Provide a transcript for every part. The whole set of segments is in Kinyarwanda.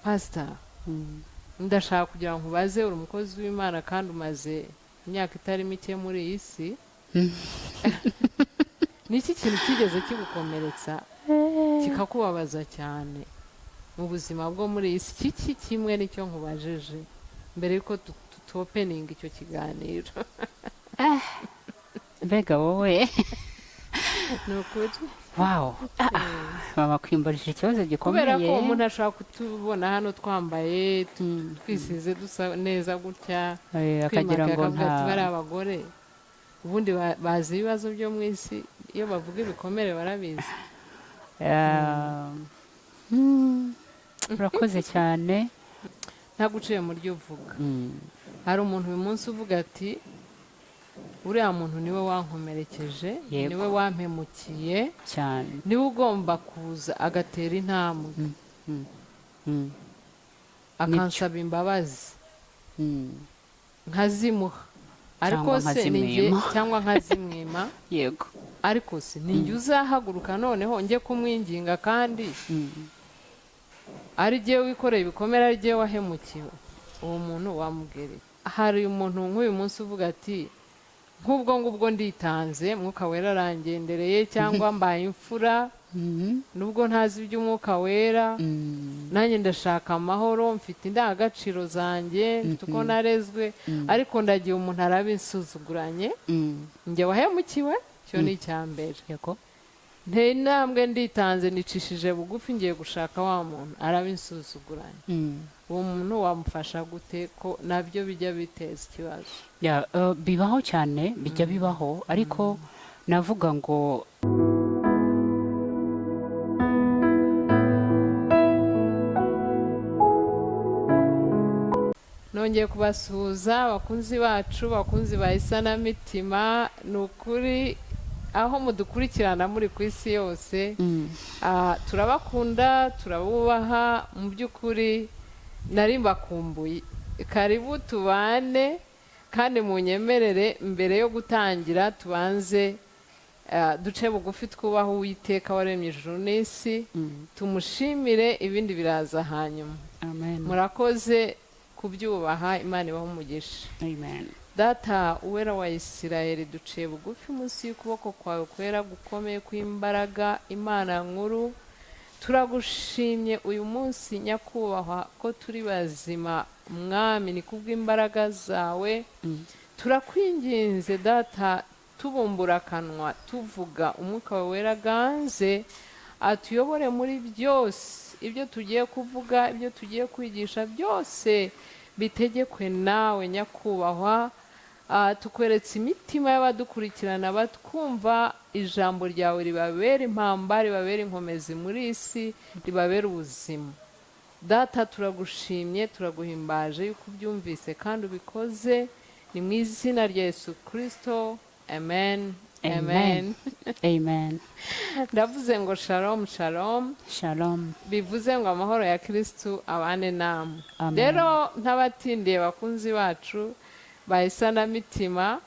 Pasita, ndashaka kugira ngo nkubaze, uri umukozi w'Imana kandi umaze imyaka itari mike muri iyi si. Ni iki kintu kigeze kigukomeretsa, kikakubabaza cyane mu buzima bwo muri iyi si? Kiki kimwe nicyo nkubajije mbere y'uko tuopeninga icyo kiganiro. Mbega wowe! Ni ukuri. Wow, mama, kwimbarije ikibazo gikomeye. Kubera ko umuntu ashobora kutubona hano twambaye, twisize, dusa neza gutya, akagira twimakaye, ngo akavuga ati nta bari abagore ubundi bazi ibibazo byo mu isi, iyo bavuga ibikomere barabizi. Urakoze cyane. Ntaguciye mu ryo uvuga, hari umuntu uyu munsi uvuga ati uriya muntu niwe wankomerekeje, niwe wampemukiye, niwe ugomba kuza agatera intambwe, akansaba imbabazi, nkazimuha, ariko Cyangwa se ni njye nkazimwima. Cyangwa nkazimwima. Ariko se ni njye uzahaguruka noneho njye kumwinginga kandi ari jyewe wikoreye ibikomere, ari jyewe wahemukiwe? Uwo muntu wamubwiriye? Hari umuntu nk'uyu munsi uvuga ati nk'ubwo ngubwo nditanze, Mwuka Wera arangendereye, cyangwa mbaye imfura, nubwo ntazi iby'Umwuka Wera, nanjye ndashaka amahoro, mfite indangagaciro zanjye, mfite uko narezwe, ariko ndagiye, umuntu arabinsuzuguranye, njye wahemukiwe. Icyo ni icya mbere. Nteye intambwe, nditanze, nicishije bugufi, ngiye gushaka wa muntu, arabinsuzuguranye. Uwo muntu wamufasha gute, ko nabyo bijya biteza ikibazo? Yeah, bibaho cyane, bijya bibaho, ariko navuga ngo Nongeye kubasuhuza, abakunzi bacu, bakunzi ba Isanamitima. Ni ukuri aho mudukurikirana muri ku isi yose, turabakunda, turabubaha. Mu by'ukuri nari mbakumbuye. Karibu tubane, kandi munyemerere mbere yo gutangira tubanze duce bugufi, twubahe Uwiteka waremye ijuru n'isi, tumushimire, ibindi biraza hanyuma. Amen. Murakoze kubyubaha, Imana ibahe umugisha. Amen. Data Uwera wa Isirayeli, duciye bugufi munsi y'ukuboko kwawe kwera, gukomeye, kw'imbaraga. Imana nkuru, turagushimye uyu munsi, nyakubahwa, ko turi bazima. Mwami, ni kubw'imbaraga zawe. Turakwinginze Data, tubumbura akanwa tuvuga, Umwuka wawe Wera ganze atuyobore muri byose. Ibyo tugiye kuvuga, ibyo tugiye kwigisha, byose bitegekwe nawe, nyakubahwa. Tukweretse imitima y'abadukurikirana, batwumva. Ijambo ryawe ribabera impamba, ribabera inkomezi muri iyi si, ribabera ubuzima. Data, turagushimye, turaguhimbaje yuko ubyumvise kandi ubikoze. Ni mu izina rya Yesu Kirisito, amen, amen. Amen. Ndavuze ngo shalom, shalom. Shalom. Bivuze ngo amahoro ya Kirisitu abane namwe. Amen. Rero ntabatindiye, bakunzi bacu ba Isanamitima,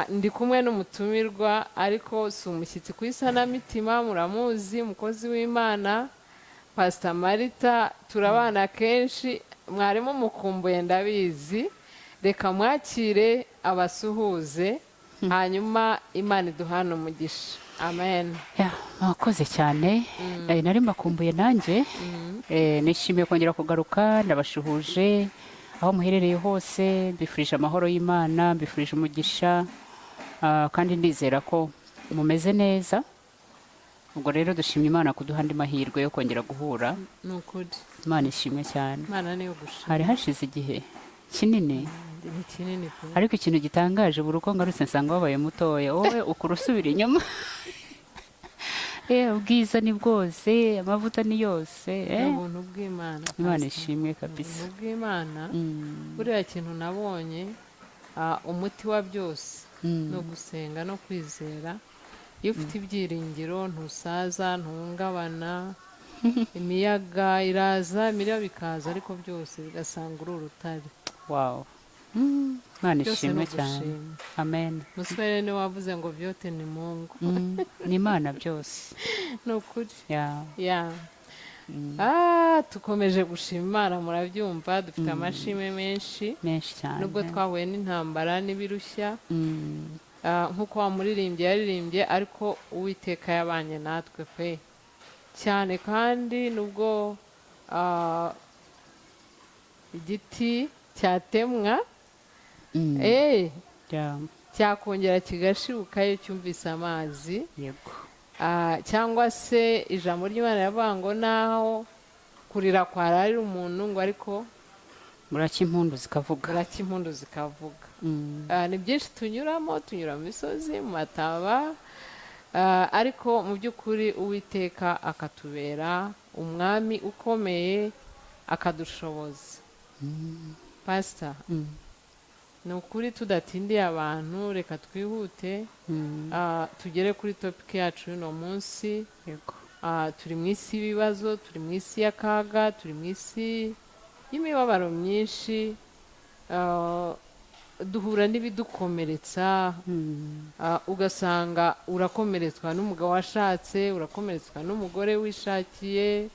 ndi kumwe n'umutumirwa, ariko si umushyitsi ku Isanamitima, muramuzi, umukozi w'Imana Pasita Marita. Turabana kenshi, mwarimu mukumbuye ndabizi. Reka mwakire, abasuhuze, hanyuma Imana iduhane umugisha. Amen. Yeah, mwakoze cyane. Nari mbakumbuye nanjye. Nishimiye kongera kugaruka. Ndabashuhuje aho muherereye hose, mbifurije amahoro y'Imana, mbifurije umugisha, kandi ndizera ko mumeze neza. Ubwo rero dushimye Imana kuduha andi mahirwe yo kongera guhura. Ni ukuri. Imana ishimwe cyane. Imana niyo gushima. Hari hashize igihe kinini. Ni kinini pe. Ariko ikintu gitangaje, buri uko ngarutse nsanga wabaye mutoya, wowe ukura usubira inyuma. Ubwiza ni bwose, amavuta ni yose. Ni ubuntu bw'Imana, Imana Pastor. ishimwe Ni kabisa. ubuntu bw'Imana. Buriya kintu nabonye, umuti wa byose ni ugusenga no kwizera. Iyo ufite ibyiringiro ntusaza, ntuhungabana. Imiyaga iraza, imiraba ikaza, ariko byose bigasanga uri urutare. Wow. Imana Byose ni ishimwe cyane. ugushima. Amen. Muswere niwe wavuze ngo vyote ni Mungu. Ni Imana byose. Ni ukuri. Yeah. Yeah. Ah, tukomeje gushima Imana, murabyumva, dufite amashimwe menshi, Menshi cyane. nubwo twahuye n'intambara n'ibirushya. Nk'uko wa muririmbyi yaririmbye, ariko Uwiteka yabanye natwe pe cyane. Kandi nubwo igiti cyatemwa, cyakongera kigashibuka iyo cyumvise amazi. Cyangwa se ijambo ry'Imana riravuga ngo naho kurira kwararira umuntu, ngo ariko Buracya impundu zikavuga. Buracya impundu zikavuga. Ni byinshi tunyuramo, tunyura mu misozi, mu mataba, ariko mu by'ukuri Uwiteka akatubera umwami ukomeye, akadushoboza. Pasita, ni ukuri tudatindiye abantu, reka twihute, tugere kuri topic yacu y'uno munsi. Turi mu isi y'ibibazo, turi mu isi y'akaga, turi mu isi y'imibabaro myinshi. Duhura n'ibidukomeretsa. Ugasanga urakomeretswa n'umugabo washatse, urakomeretswa n'umugore wishakiye,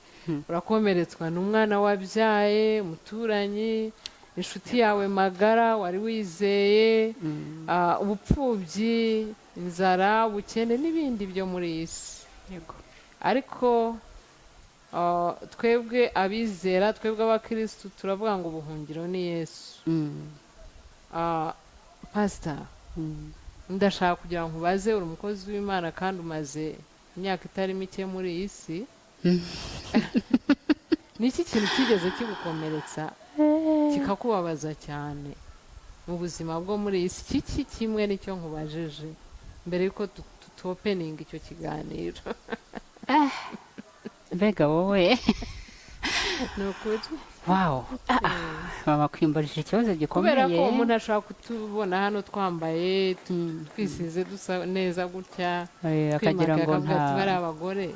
urakomeretswa n'umwana wabyaye, umuturanyi, inshuti yawe magara wari wizeye, ubupfubyi, inzara, ubukene n'ibindi byo muri iyi si. Ariko twebwe abizera, twebwe abakirisitu, turavuga ngo ubuhungiro ni Yesu. Pasita, ndashaka kugira ngo nkubaze, uri umukozi w'Imana kandi umaze imyaka itari mike muri iyi si, ni iki kintu kigeze kigukomeretsa, kikakubabaza cyane mu buzima bwo muri iyi si? Kiki kimwe nicyo nkubajije mbere y'uko tuopeninga icyo kiganiro. Mbega wowe! Ni ukuri. Wow, mama, kwimbarije ikibazo gikomeye. Kubera ko umuntu ashobora kutubona hano twambaye, twisize, dusa neza gutya, akagira twimakaye, ngo akavuga ati nta bari abagore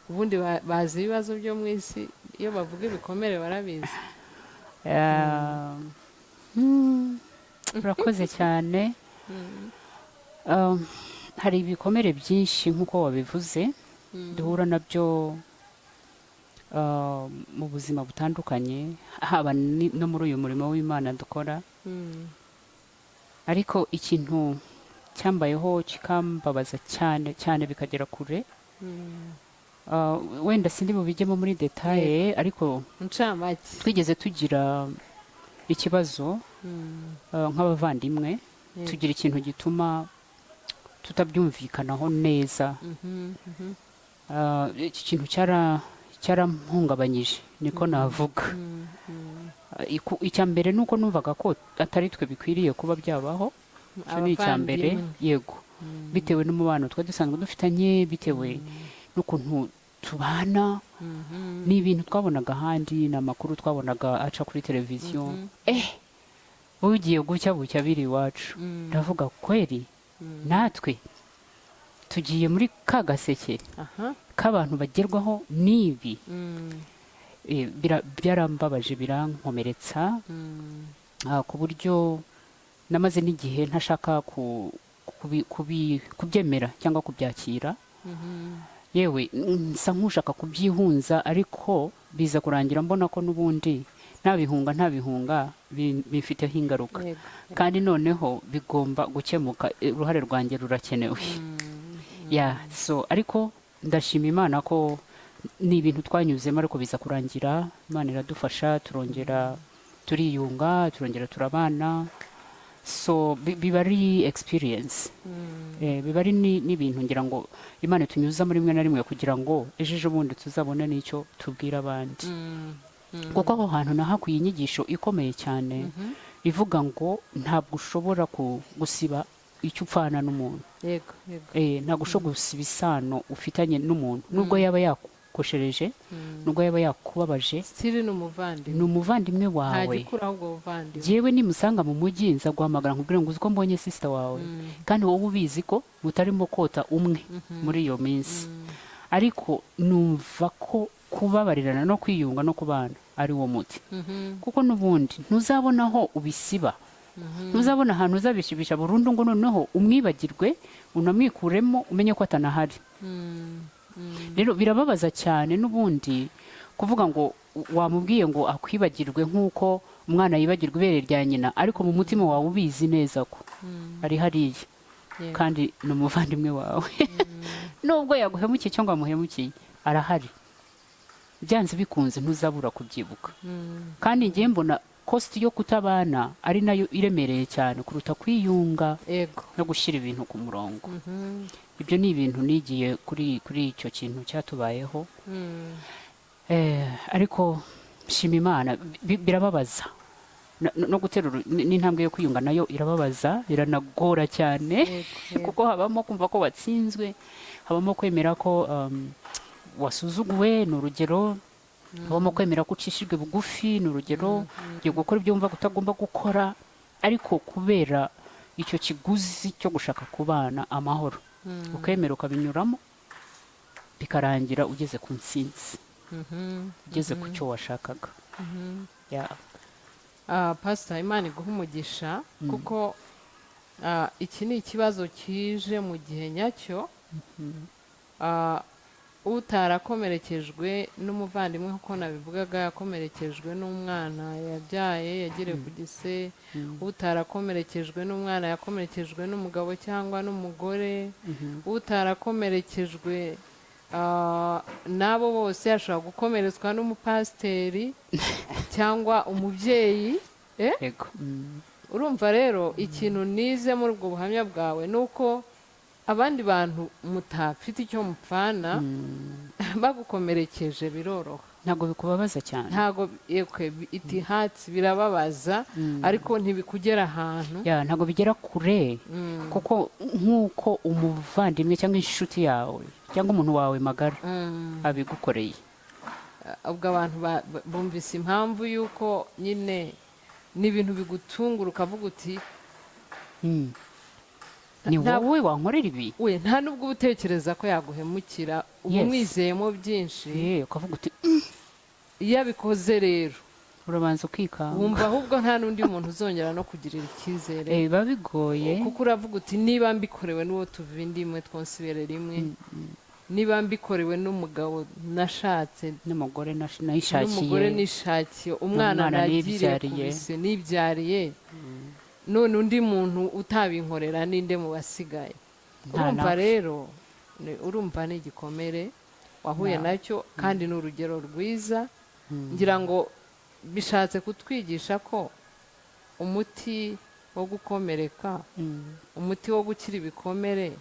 ubundi bazi ibibazo byo mu isi, iyo bavuga ibikomere barabizi. Urakoze cyane. Hari ibikomere byinshi nk'uko wabivuze duhura nabyo mu buzima butandukanye, haba no muri uyu murimo w'Imana dukora. Ariko ikintu cyambayeho kikambabaza cyane cyane bikagera kure, wenda sindi bubijyemo muri détails, ariko Incamake. twigeze tugira ikibazo nk'abavandimwe, tugira ikintu gituma tutabyumvikanaho neza. Iki kintu cyarampungabanyije, niko navuga. Icya mbere ni uko numvaga ko atari twe bikwiriye kuba byabaho. Icyo ni icya mbere. Abavandimwe. Yego, bitewe n'umubano twari dusanzwe dufitanye, bitewe n'ukuntu tubana, ni ibintu twabonaga ahandi, ni amakuru twabonaga aca kuri televiziyo, bugiye gucya bucya biri iwacu. Ndavuga kweri, natwe tugiye muri ka gaseke k'abantu bagerwaho n'ibi. Byarambabaje, birankomeretsa, ku buryo namaze n'igihe ntashaka kubyemera cyangwa kubyakira. Yewe, nsa nk'ushaka kubyihunza, ariko biza kurangira mbona ko n'ubundi ntabihunga bimfiteho ingaruka. Kandi noneho bigomba gukemuka, uruhare rwanjye rurakenewe. Ya, so ariko ndashima Imana ko ni ibintu twanyuzemo, ariko biza kurangira Imana iradufasha, turongera turiyunga, turongera turabana. So biba ari experience, biba ari n'ibintu ngira ngo Imana itunyuzamo rimwe na rimwe kugira ngo ejo ejo bundi tuzabone n'icyo tubwira abandi, kuko aho hantu nahakuye inyigisho ikomeye cyane ivuga ngo ntabwo ushobora gusiba icyo upfana n'umuntu. yego yego Ntabwo ushobora gusiba isano ufitanye n'umuntu, nubwo yaba yakukoshereje, nubwo yaba yakubabaje. Still ni umuvandimwe. Ni umuvandimwe Nta wawe. gikuraho ubwo buvandimwe. Jyewe nimusanga mu mujyi, nza guhamagara nkubwire ngo uzi ko mbonye sister wawe, kandi wowe ubizi ko mutarimo kota umwe muri iyo minsi. Ariko numva ko kubabarirana no kwiyunga no kubana ari wo muti, kuko n'ubundi ntuzabona aho ubisiba, ntuzabona ahantu uzabishibisha burundu ngo noneho umwibagirwe, unamwikuremo, umenye ko atanahari. Rero birababaza cyane n'ubundi. Kuvuga ngo wamubwiye ngo akwibagirwe nk'uko umwana yibagirwa ibere rya nyina, ariko mu mutima wawe ubizi neza ko ari hariya, kandi ni umuvandimwe wawe, nubwo yaguhemukiye cyangwa wamuhemukiye, arahari. Byanze bikunze ntuzabura kubyibuka. Kandi ngiye mbona cost yo kutabana ari nayo iremereye cyane kuruta kwiyunga no gushyira ibintu ku murongo. Ibyo ni ibintu nigiye kuri icyo kintu cyatubayeho. Ariko shima Imana, birababaza. No guterura n'intambwe yo kwiyunga nayo irababaza, iranagora cyane, kuko habamo kumva ko watsinzwe, habamo kwemera ko wasuzuguwe, ni urugero, habamo kwemera ko ucishijwe bugufi, ni urugero, ugiye gukora ibyo wumva utagomba gukora, ariko kubera icyo kiguzi cyo gushaka kubana amahoro, ukemera ukabinyuramo, bikarangira ugeze ku ntsinzi, ugeze ku cyo washakaga. Yeah. Pastor, Imana iguha umugisha, kuko iki ni ikibazo kije mu gihe nyacyo. Utarakomerekejwe n'umuvandimwe, nk'uko nabivugaga, yakomerekejwe n'umwana yabyaye yagiriye ku gise. Utarakomerekejwe n'umwana yakomerekejwe n'umugabo cyangwa n'umugore. Utarakomerekejwe n'abo bose ashobora gukomeretswa n'umupasiteri cyangwa umubyeyi. Yego. Urumva rero, ikintu nize muri ubwo buhamya bwawe ni uko abandi bantu mutafite icyo mupfana bagukomerekeje biroroha. Ntabwo bikubabaza cyane. Ntabwo yekwe itihatsi birababaza, ariko ntibikugera ahantu. Yeah, ntabwo bigera kure, kuko nk'uko umuvandimwe cyangwa inshuti yawe cyangwa umuntu wawe magara abigukoreye. Ubwo abantu bumvise impamvu y'uko nyine ni ibintu bigutungura, ukavuga uti: Ni wowe wankorera ibi? We nta nubwo uba utekereza ko yaguhemukira, uba umwizeyemo byinshi. Ukavuga uti: Iyo abikoze rero, Urabanza ukikanga. wumva ahubwo nta n'undi muntu uzongera no kugirira icyizere. Biba bigoye. Kuko uravuga uti: "Niba mbikorewe n'uwo tuva inda imwe, twonsa ibere rimwe, niba mbikorewe n'umugabo nashatse, n'umugore nayishakiye, n'umugore nishakiye, umwana n'umwana nagiriye ku nibyariye. bise nibyariye, none undi muntu utabinkorera ninde mu basigaye?" Nta Urumva nawe. rero, urumva ni igikomere wahuye nacyo, kandi ni urugero rwiza. Ngira ngo bishatse kutwigisha ko umuti wo gukomereka, umuti wo gukira ibikomere,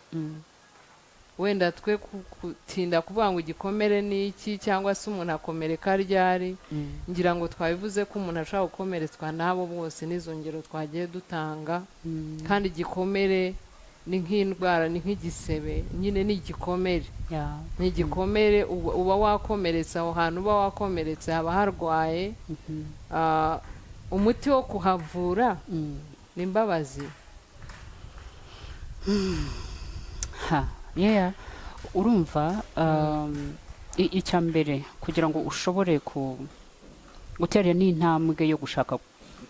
wenda twe gutinda kuvuga ngo igikomere ni iki cyangwa se umuntu akomereka ryari, ngira ngo twabivuze ko umuntu ashobora gukomeretswa n'abo bose n'izo ngero twagiye dutanga. Kandi igikomere ni nk'indwara, ni nk'igisebe nyine, ni igikomere. Ni igikomere, uba wakomeretse. Aho hantu uba wakomeretse haba harwaye. Umuti wo kuhavura ni imbabazi. Ha, yeah. Urumva, icya mbere kugira ngo ushobore ku gutera n'intambwe yo gushaka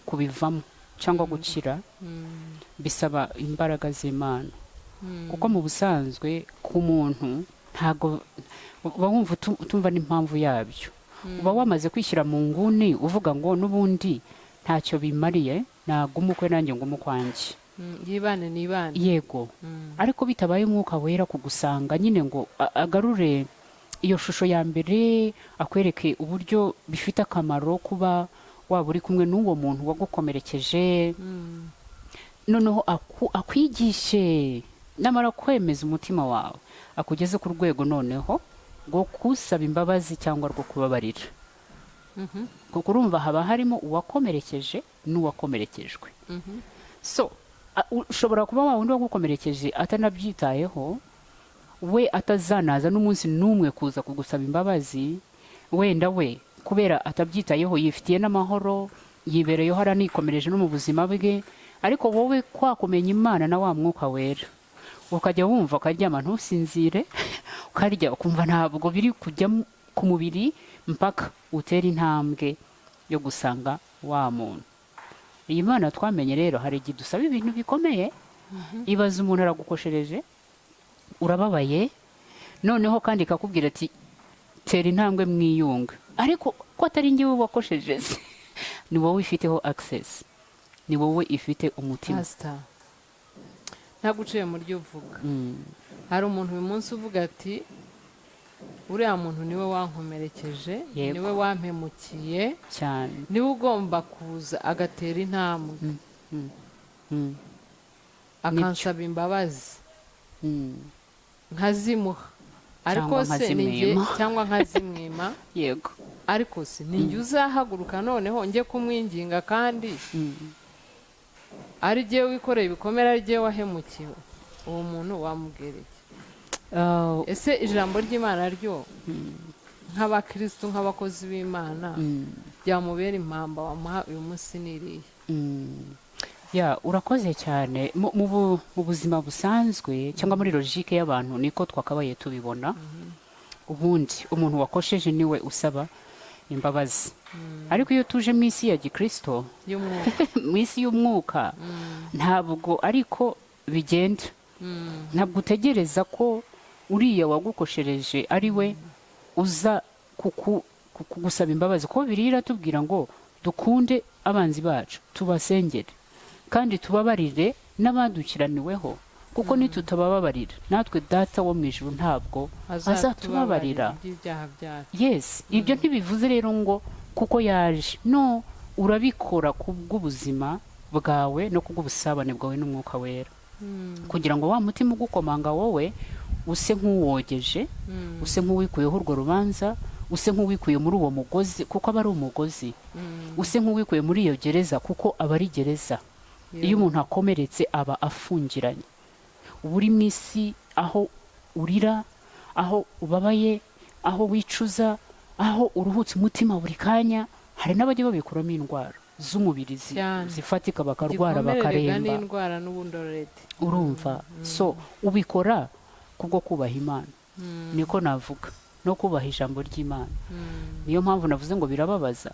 kubivamo cyangwa gukira, bisaba imbaraga z'Imana, kuko mu busanzwe ku muntu ntago uba wumva utumva n'impamvu yabyo. Uba wamaze kwishyira mu nguni, uvuga ngo n'ubundi ntacyo bimariye, naguma ukwe nanjye ngume ukwanjye. Yibane nibane. Yego. Ariko bitabaye Umwuka Wera kugusanga nyine ngo agarure iyo shusho ya mbere, akwereke uburyo bifite akamaro kuba waba uri kumwe n'uwo muntu wagukomerekeje, noneho akwigishe, namara kwemeza umutima wawe, akugeze ku rwego noneho rwo kusaba imbabazi cyangwa rwo kubabarira, kuko urumva haba harimo uwakomerekeje n'uwakomerekejwe. So ushobora kuba wa wundi wagukomerekeje atanabyitayeho, we atazanaza n'umunsi n'umwe kuza kugusaba imbabazi. Wenda we kubera atabyitayeho, yifitiye n'amahoro, yibereyeho, aranikomereje no mu buzima bwe. Ariko wowe kwa kumenya Imana na wa Mwuka Wera, ukajya wumva ukaryama ntusinzire, ukarya ukumva ntabwo biri kujya ku mubiri, mpaka utera intambwe yo gusanga wa muntu. Iyi Mana twamenye rero, hari igihe dusaba ibintu bikomeye. Ibaza umuntu aragukoshereje, urababaye, noneho kandi ikakubwira ati: "Tera intambwe mwiyunga." Ariko ko atari njyewe wakosheje se? Ni wowe ifiteho access, ni wowe ifite umutima. Pasita, ntabwo uciye mu ryo uvuga. Hari umuntu uyu munsi uvuga ati: "Uriya muntu niwe wankomerekeje, niwe wampemukiye, niwe ugomba kuza agatera intambwe, akansaba imbabazi, nkazimuha." Ariko Cyangwa se ni njye nkazimwima. Cyangwa nkazimwima. Ariko se ni njye uzahaguruka noneho njye kumwinginga, kandi ari jyewe wikoreye ibikomere, ari jyewe wahemukiwe? Uwo muntu wamubwira iki? Ese ijambo ry'Imana ryo, nk'abakirisitu, nk'abakozi b'Imana, byamubera impamba wamuha uyu munsi n'iriya? Ya, urakoze cyane. Mu buzima busanzwe cyangwa muri logique y'abantu, niko twakabaye tubibona. Ubundi umuntu wakosheje niwe usaba imbabazi, ariko iyo tuje mu isi ya gikristo, y'umwuka, mu isi y'umwuka, ntabwo ariko bigenda. Ntabwo utegereza ko uriya wagukoshereje ari we uza kugusaba imbabazi, kuko Bibiliya iratubwira ngo dukunde abanzi bacu, tubasengere kandi tubabarire n'abadukiraniweho, kuko nitutabababarira natwe Data wo mu ijuru ntabwo azatubabarira iby'ibyaha byacu. Yes, ibyo ntibivuze rero ngo kuko yaje. No, urabikora kubw'ubuzima bwawe no kubw'ubusabane bwawe n'Umwuka Wera, kugira ngo wa mutima ugukomanga wowe use nk'uwogeje, use nk'uwikuyeho urwo rubanza, use nk'uwikuye muri uwo mugozi, kuko aba ari umugozi, use nk'uwikuye muri iyo gereza, kuko aba ari gereza. Iyo umuntu akomeretse aba afungiranye. Uba uri mu isi aho urira, aho ubabaye, aho wicuza, aho uruhutse umutima buri kanya. Hari n'abajya babikuramo indwara z'umubiri zifatika, bakarwara, Igikomere rega bakaremba. n'indwara n'ubundi already. Urumva, so ubikora kubwo kubaha Imana, niko navuga, no kubaha ijambo ry'Imana. Niyo mpamvu navuze ngo birababaza,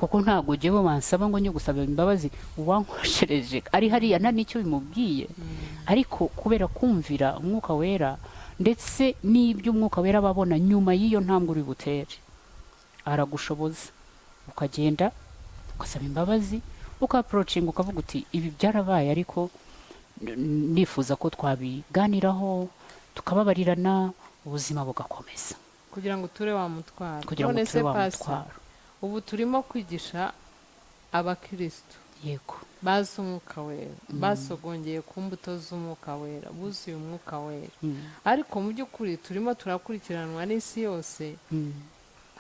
kuko ntabwo jyewe wansaba ngo njye gusaba imbabazi uwankoshereje ari hariya nta n'icyo bimubwiye. Ariko kubera kumvira Umwuka Wera, ndetse n'ibyo Umwuka Wera aba abona nyuma y'iyo ntambwe uri butere, aragushoboza ukagenda ugasaba imbabazi, uka-approachinga, ukavuga uti: "Ibi byarabaye, ariko nifuza ko twabiganiraho, tukababarirana, ubuzima bugakomeza." Kugira ngo uture wa mutwaro. Kugira ngo None uture se wa Pastor, mutwaro. ubu turimo kwigisha abakirisitu bazi Umwuka Wera, basogongeye ku mbuto z'Umwuka Wera, buzuye Umwuka Wera, ariko mu by'ukuri turimo turakurikiranwa n'isi yose.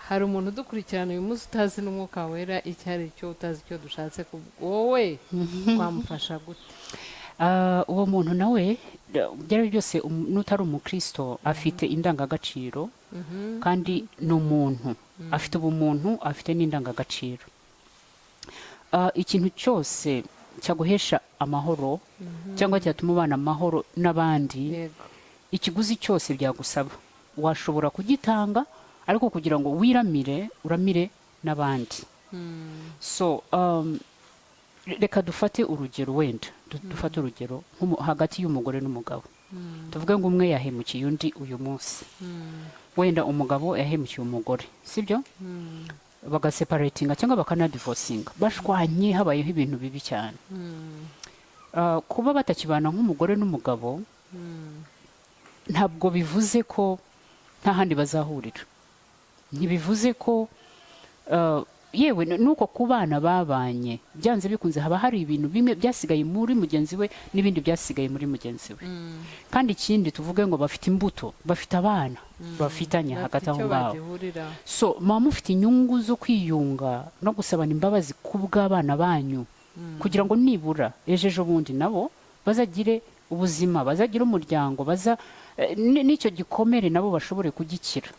Hari umuntu udukurikirana uyu munsi utazi n'Umwuka Wera icyo ari cyo, utazi icyo dushatse kuvuga. Wowe twamufasha gute? Ah, uwo muntu nawe, ibyo ari byo byose, n'utari umukristo afite indangagaciro, kandi ni umuntu afite ubumuntu, afite n'indangagaciro. Ikintu cyose cyaguhesha amahoro cyangwa cyatuma ubana amahoro n'abandi, ikiguzi cyose byagusaba washobora kugitanga, ariko kugira ngo wiramire, uramire n'abandi. So reka dufate urugero, wenda dufate urugero hagati y'umugore n'umugabo. Tuvuge ngo umwe yahemukiye undi uyu munsi, wenda umugabo yahemukiye umugore, sibyo? Bagaseparatinga cyangwa bakanadivosinga, bashwanye, habayeho ibintu bibi cyane. Kuba batakibana nk'umugore n'umugabo ntabwo bivuze ko nta handi bazahurira, ntibivuze ko yewe nuko ku bana babanye, byanze bikunze haba hari ibintu bimwe byasigaye muri mugenzi we n'ibindi byasigaye muri mugenzi we. Kandi ikindi, tuvuge ngo bafite imbuto, bafite abana bafitanye Bafite hagati aho icyo ngaho. bagihuriraho. So muba mufite inyungu zo kwiyunga no gusabana imbabazi ku bw'abana banyu, kugira ngo nibura ejo ejo bundi nabo bazagire ubuzima, bazagire umuryango, baza n'icyo gikomere nabo bashobore kugikira.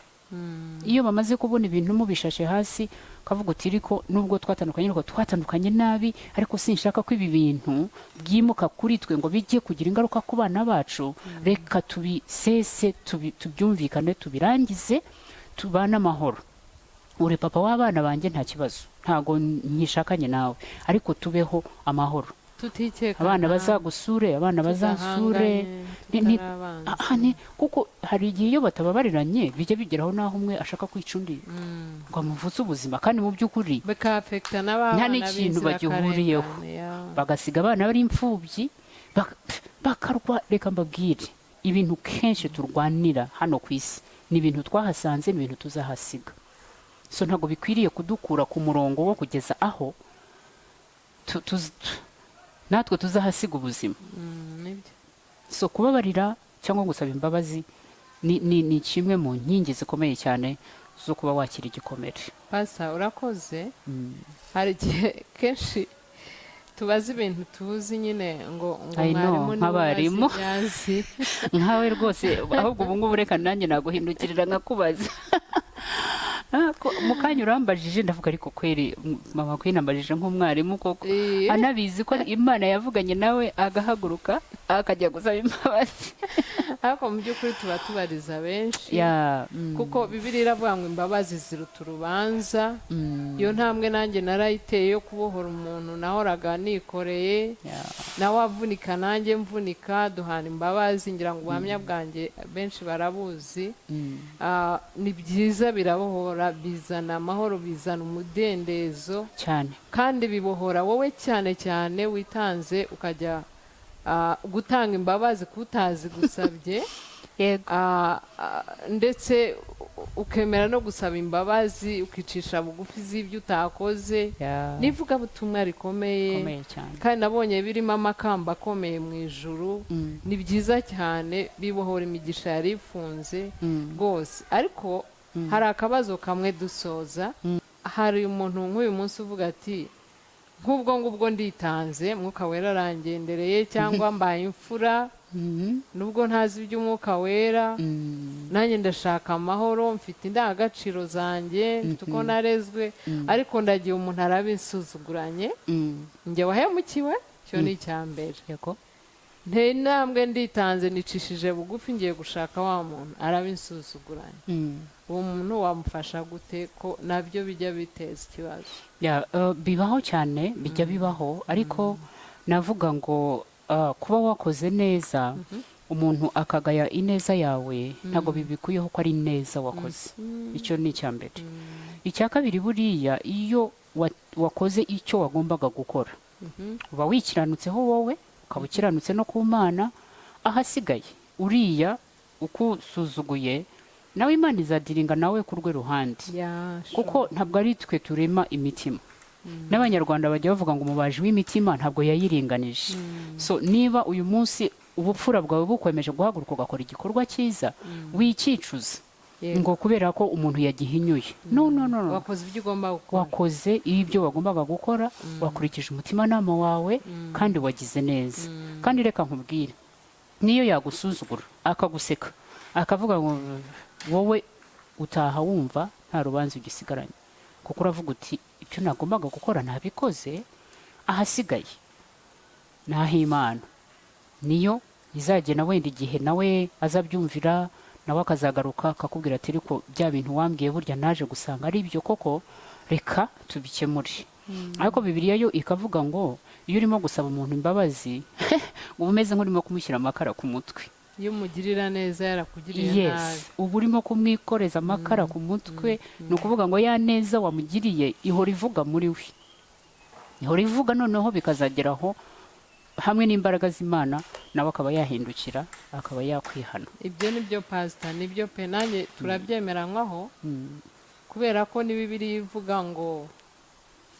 Iyo bamaze kubona ibintu mubishashe hasi, ukavuga uti: "Ariko nubwo twatandukanye, ariko twatandukanye nabi, ariko sinshaka ko ibi bintu byimuka kuri twe ngo bijye kugira ingaruka ku bana bacu. Reka tubisese, tubyumvikane, tubirangize, tubane amahoro. Uri papa w'abana banjye, nta kibazo, ntago nkishakanye nawe, ariko tubeho amahoro." Tutikekana, Abana bazagusure, abana bazansure. tudahanganye, Tutari abanzi. Kuko hari igihe iyo batababariranye bijya bigeraho n'aho umwe ashaka kwica undi ngo amuvuze ubuzima, kandi mu by'ukuri Bikaaffecta n'abana nta n'ikintu bagihuriyeho. b'inzirakarengane, ya. Bagasiga abana bari imfubyi, bakarwa. Reka mbabwire, ibintu kenshi turwanira hano ku isi ni ibintu twahasanze, ni ibintu tuzahasiga. So ntabwo bikwiriye kudukura ku murongo wo kugeza aho natwe tuzahasiga ubuzima. Nibyo. So kubabarira cyangwa gusaba imbabazi ni kimwe mu nkingi zikomeye cyane zo kuba wakira igikomere. Pastor, urakoze. Hari igihe kenshi tubaza ibintu tuzi nyine ngo I know, mwarimu niwe ubazi nk'abarimu. Ibyo azi. Nkawe rwose, ahubwo ubu ngubu reka nanjye naguhindukirira nkakubaza. Mu kanya urambajije, ndavuga ariko kweri mama Queen ambajije nk'umwarimu koko, anabizi ko Imana yavuganye nawe agahaguruka akajya gusaba imbabazi. Ariko mu by'ukuri tuba tubariza benshi, Ya. kuko Bibiliya iravuga ngo imbabazi ziruta urubanza. Iyo ntambwe nanjye narayiteye yo kubohora umuntu nahoraga nikoreye, nawe avunika nanjye mvunika, duhana imbabazi. Ngira ngo ubuhamya bwanjye benshi barabuzi. Ni byiza, birabohora, bizana amahoro, bizana umudendezo, cyane. kandi bibohora wowe cyane cyane witanze ukajya gutanga imbabazi kutazi gusabye. Ndetse ukemera no gusaba imbabazi, ukicisha bugufi z'ibyo utakoze. N'ivugabutumwa rikomeye. Rikomeye cyane. Kandi nabonye birimo amakamba akomeye mu ijuru. Ni byiza cyane, bibohora imigisha yari ifunze rwose. Ariko hari akabazo kamwe dusoza. Hari umuntu nk'uyu munsi uvuga ati: "Nk'ubwo ngubwo nditanze, Mwuka Wera arangendereye, cyangwa mbaye imfura, nubwo ntazi iby'Umwuka Wera, nanjye ndashaka amahoro, mfite indangagaciro zanjye, mfite uko narezwe, ariko ndagiye umuntu arabinsuzuguranye, njye wahemukiwe." Icyo ni icya mbere. Nteye intambwe, nditanze, nicishije bugufi, ngiye gushaka wa muntu, arabinsuzuguranye. Uwo muntu wamufasha gute, ko nabyo bijya biteza ikibazo? Ya, bibaho cyane, bijya bibaho, ariko navuga ngo kuba wakoze neza umuntu akagaya ineza yawe, ntabwo bibikuyeho ko ari neza wakoze. Icyo ni icya mbere. Icya kabiri, buriya iyo wakoze icyo wagombaga gukora, uba wikiranutseho wowe, ukaba ukiranutse no ku Mana. Ahasigaye uriya ukusuzuguye nawe, Imana izadealinga nawe ku rwe ruhande, kuko ntabwo ari twe turema imitima. N'Abanyarwanda bajya bavuga ngo umubaji w'imitima ntabwo yayiringanije. So niba uyu munsi ubupfura bwawe bukwemeje guhaguruka ugakora igikorwa cyiza, wikicuza ngo kubera ko umuntu yagihinyuye. No, no, no, no. Wakoze ibyo ugomba gukora. Wakoze ibyo wagombaga gukora, wakurikije umutimanama wawe, kandi wagize neza. Kandi reka nkubwire, niyo yagusuzugura, akaguseka, akavuga ngo, wowe utaha wumva nta rubanza ugisigaranye, kuko uravuga uti: "Ibyo nagombaga gukora nabikoze." Ahasigaye ni ah'Imana, niyo izagena wenda igihe nawe azabyumvira, nawe akazagaruka akakubwira ati: "Ariko bya bintu wambwiye burya naje gusanga ari ibyo koko, reka tubikemure." Ariko Bibiliya yo ikavuga ngo iyo urimo gusaba umuntu imbabazi, uba umeze nk'urimo kumushyira amakara ku mutwe. Iyo umugirira neza yarakugiriye nabi. Yes, uba urimo kumwikoreza amakara ku mutwe. Ni ukuvuga ngo ya neza wamugiriye ihora ivuga muri we, ihora ivuga, noneho bikazageraho hamwe n'imbaraga z'Imana nawe akaba yahindukira, akaba yakwihana. Ibyo ni byo, pasita, nibyo pe, nanjye turabyemeranywaho, kubera ko ni Bibiliya ivuga ngo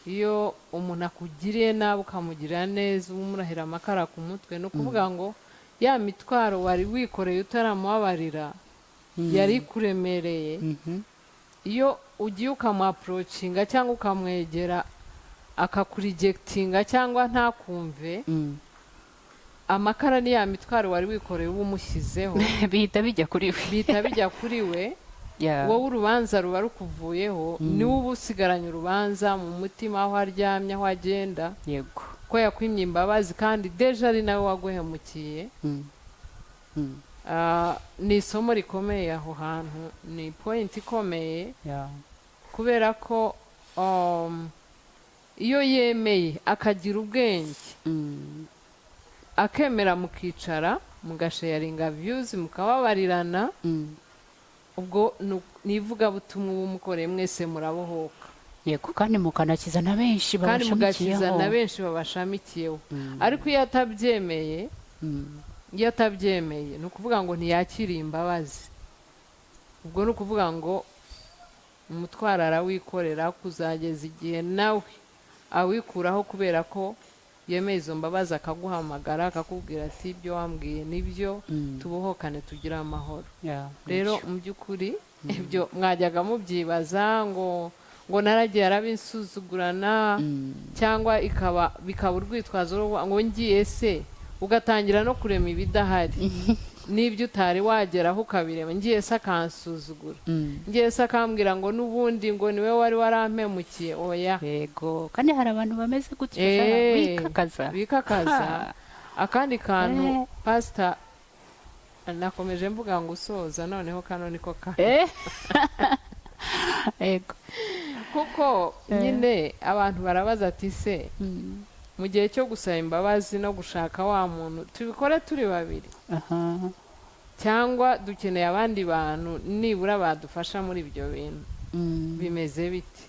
iyo umuntu akugiriye nabi ukamugirira neza, uba umurahira amakara ku mutwe. Ni ukuvuga ngo ya mitwaro wari wikoreye utaramubabarira yari ikuremereye, iyo ugiye ukamuapproachinga cyangwa ukamwegera, akakurejectinga cyangwa ntakumve, amakara ni ya mitwaro wari wikoreye uba umushyizeho. Bihita bijya kuri we. Bihita bijya kuri we. Wowe urubanza ruba rukuvuyeho, niwe uba usigaranye urubanza mu mutima, aho aryamye, aho agenda, ko yakwimye imbabazi kandi déjà ari nawe waguhemukiye. Ni isomo rikomeye aho hantu, ni point ikomeye, kubera ko Iyo yemeye akagira ubwenge, akemera, mukicara, mugasharinga views, mukababarirana, ubwo ni ivugabutumwa uba umukoreye, mwese murabohoka. Yego, kandi mukanakiza na benshi Kandi mugakiza babashamikiyeho. na benshi babashamikiyeho. Ariko iyo atabyemeye, iyo atabyemeye, ni ukuvuga ngo ntiyakiriye imbabazi. Ubwo ni ukuvuga ngo umutwaro arawikorera kuzageza igihe nawe awikuraho, kubera ko yemeye izo mbabazi, akaguhamagara akakubwira ati: "Ibyo wambwiye nibyo, tubohokane, tugire amahoro." Rero Nibyo. mu by'ukuri ibyo mwajyaga mubyibaza ngo naragiye arabinsuzugurana, cyangwa bikaba urwitwazo rwo kuvuga ngo ngiye se, ugatangira no kurema ibidahari n'ibyo utari wageraho ukabirema: ngiye se akansuzugura, ngiye se akambwira ngo n'ubundi ngo niwe wari warampemukiye. Oya. Yego, kandi hari abantu bameze gutyo, bikakaza. Bikakaza. Ha. Akandi kantu, pasita, nakomeje mvuga ngo usoza, noneho kano niko ka Yego. Kuko nyine abantu barabaza ati: "Se mu gihe cyo gusaba imbabazi no gushaka wa muntu, tubikore turi babiri cyangwa dukeneye abandi bantu nibura badufasha muri ibyo bintu? Bimeze bite?"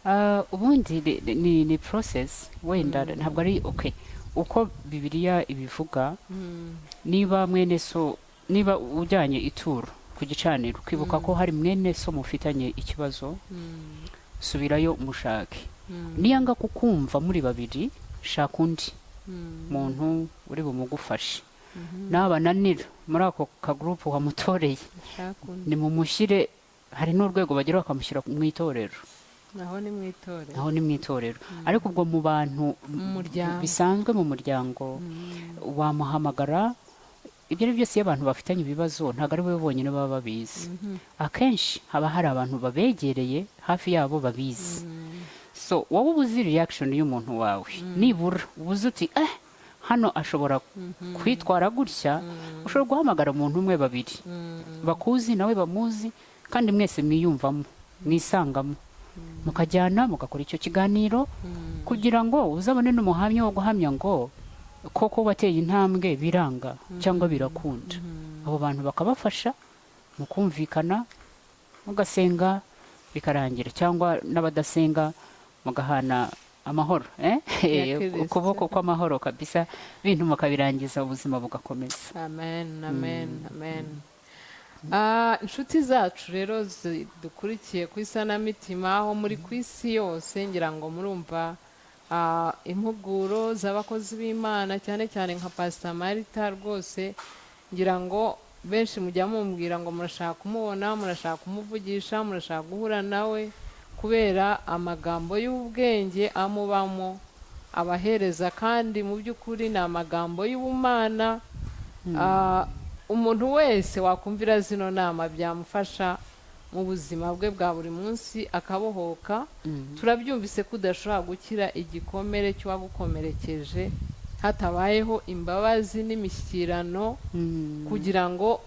Ah, ubundi ni process, wenda ntabwo ari okay uko Bibiliya ibivuga. Niba mwene so, niba ujyanye ituro ku gicaniro ukibuka ko hari mwene so mufitanye ikibazo, subirayo mushake. Niyanga kukumva muri babiri, shaka undi muntu uri bumugufashe. Nabananira muri ako kagurupu wamutoreye, Shaka undi. nimumushyire, hari n'urwego bagera bakamushyira mu itorero. Naho ni mu itorero. Aho ni mu itorero, ariko ubwo mu bantu Mu muryango. bisanzwe, mu muryango, wamuhamagara. Ibyo ari byo byose, iyo abantu bafitanye ibibazo, ntabwo ari bo bonyine baba babizi. Akenshi haba hari abantu babegereye hafi yabo babizi. So wowe uba uzi reaction y'umuntu wawe, nibura uba uzi uti: "Eh, hano ashobora kwitwara gutya." Ushobora guhamagara umuntu umwe, babiri bakuzi nawe bamuzi, kandi mwese mwiyumvamo, mwisangamo, mukajyana mugakora icyo kiganiro, kugira ngo uzabone n'umuhamya wo guhamya ngo koko wateye intambwe, biranga cyangwa birakunda. Abo bantu bakabafasha mukumvikana, mugasenga bikarangira, cyangwa n'abadasenga mugahana amahoro, eh? Ya Kristo. Ukuboko kw'amahoro kabisa, ibintu mukabirangiza, ubuzima bugakomeza. Amen, amen, amen. Inshuti zacu rero zidukurikiye ku Isanamitima aho muri ku isi yose, ngira ngo murumva impuguro z'abakozi b'Imana, cyane cyane nka Pasita Marita. Rwose ngira ngo benshi mujya mumbwira ngo murashaka kumubona, murashaka kumuvugisha, murashaka guhura nawe, kubera amagambo y'ubwenge amubamo abahereza, kandi mu by'ukuri ni amagambo y'ubumana. Umuntu wese wakumvira zino nama byamufasha mu buzima bwe bwa buri munsi, akabohoka. Turabyumvise ko udashobora gukira igikomere cy'uwagukomerekeje hatabayeho imbabazi n'imishyikirano, kugira ngo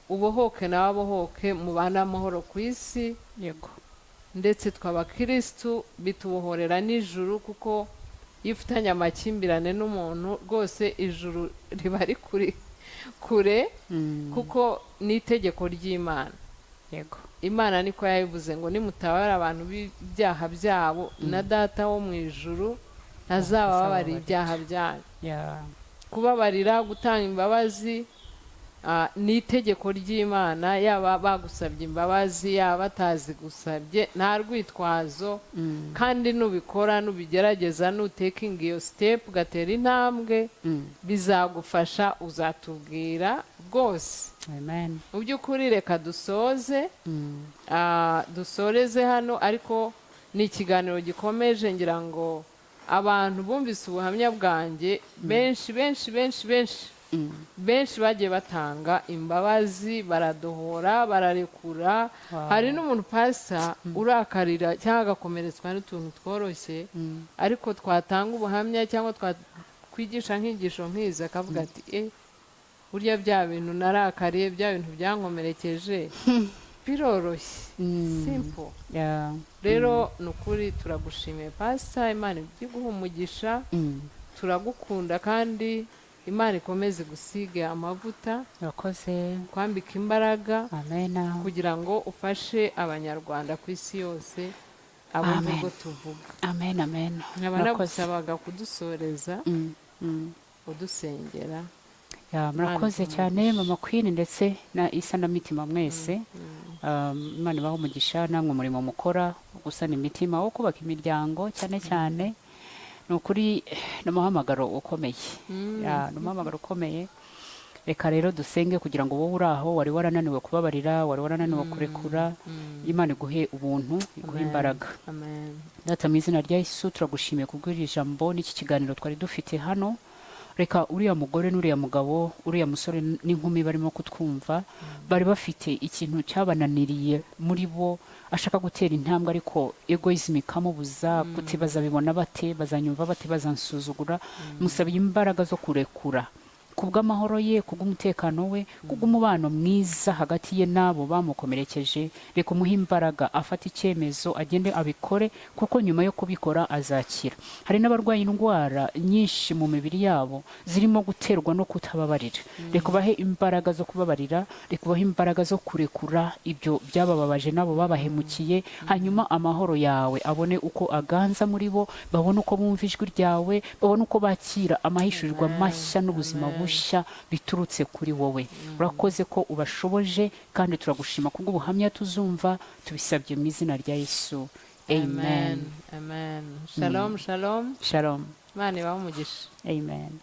ubohoke nawe abohoke, mubane amahoro ku isi. Ndetse tw'abakirisitu bitubohorera n'ijuru, kuko iyo ufitanye amakimbirane n'umuntu, rwose ijuru riba rikuri kure, kuko ni itegeko ry'Imana. Imana niko yabivuze ngo: "Nimutabara abantu b'ibyaha byabo, na Data wo mu ijuru ntazabababarira ibyaha byanyu." Kubabarira, gutanga imbabazi, ni itegeko ry'Imana. Yaba bagusabye imbabazi, yaba batazigusabye, nta rwitwazo. Kandi nubikora, nubigerageza, nutakinga iyo step, ugatera intambwe, bizagufasha, uzatubwira rwose. Amen. Mu by'ukuri reka dusoze, dusoreze hano, ariko ni ikiganiro gikomeje. Ngira ngo abantu bumvise ubuhamya bwanjye, benshi benshi benshi benshi benshi bagiye batanga imbabazi, baradohora, bararekura. Hari n'umuntu, pasita, urakarira cyangwa agakomeretswa n'utuntu tworoshye, ariko twatanga ubuhamya cyangwa twakwigisha nk'inyigisho nk'izi, akavuga ati: "Eh, burya bya bintu narakariye, bya bintu byankomerekeje." Biroroshye, simple. Rero ni ukuri turagushimiye, Pastor. Imana ijye iguha umugisha. Turagukunda kandi Imana ikomeze gusiga amavuta, Urakoze. kwambika imbaraga Amena. kugira ngo ufashe Abanyarwanda ku isi yose abumva Amen. ubwo tuvuga. Amen, amen. Nkaba Murakoze. nagusabaga kudusoreza, udusengera. Yeah, murakoze Imana cyane, iguhe. Mama Queen ndetse na Isa na Mitima mwese. Imana ibahe umugisha namwe umurimo mukora wo gusana imitima, wo kubaka imiryango cyane cyane. Ni ukuri ni umuhamagaro ukomeye. Yeah, ni umuhamagaro ukomeye. Reka rero dusenge kugira ngo wowe uri aho wari warananiwe kubabarira, wari warananiwe kurekura, Imana iguhe ubuntu, iguhe Amen. imbaraga. Amen. Data, mu izina rya Yesu, turagushimiye kubw'iri jambo n'iki kiganiro twari dufite hano. Reka uriya mugore n'uriya mugabo, uriya musore n'inkumi barimo kutwumva, bari bafite ikintu cyabananiriye muri bo, ashaka gutera intambwe ariko egoism ikamubuza, kuti bazabibona bate, bazanyumva bate, bazansuzugura. Musabiye imbaraga zo kurekura kubw'amahoro ye, kubw'umutekano we, kubw'umubano mwiza hagati ye n'abo bamukomerekeje. Reka umuhe imbaraga, afate icyemezo, agende abikore, kuko nyuma yo kubikora azakira. Hari n'abarwaye indwara nyinshi mu mibiri yabo zirimo guterwa no kutababarira. Reka ubahe imbaraga zo kubabarira, reka ubahe imbaraga zo kurekura ibyo byabababaje n'abo babahemukiye, hanyuma amahoro yawe abone uko aganza muri bo, babone uko bumva ijwi ryawe, babone uko bakira amahishurirwa Amen. mashya n'ubuzima Amen. bushya biturutse kuri wowe. Urakoze ko ubashoboje kandi turagushima kubw'ubuhamya tuzumva. Tubisabye mu izina rya Yesu, amen. Amen, amen. Shalom, shalom. Shalom. Imana ibahe umugisha. Amen.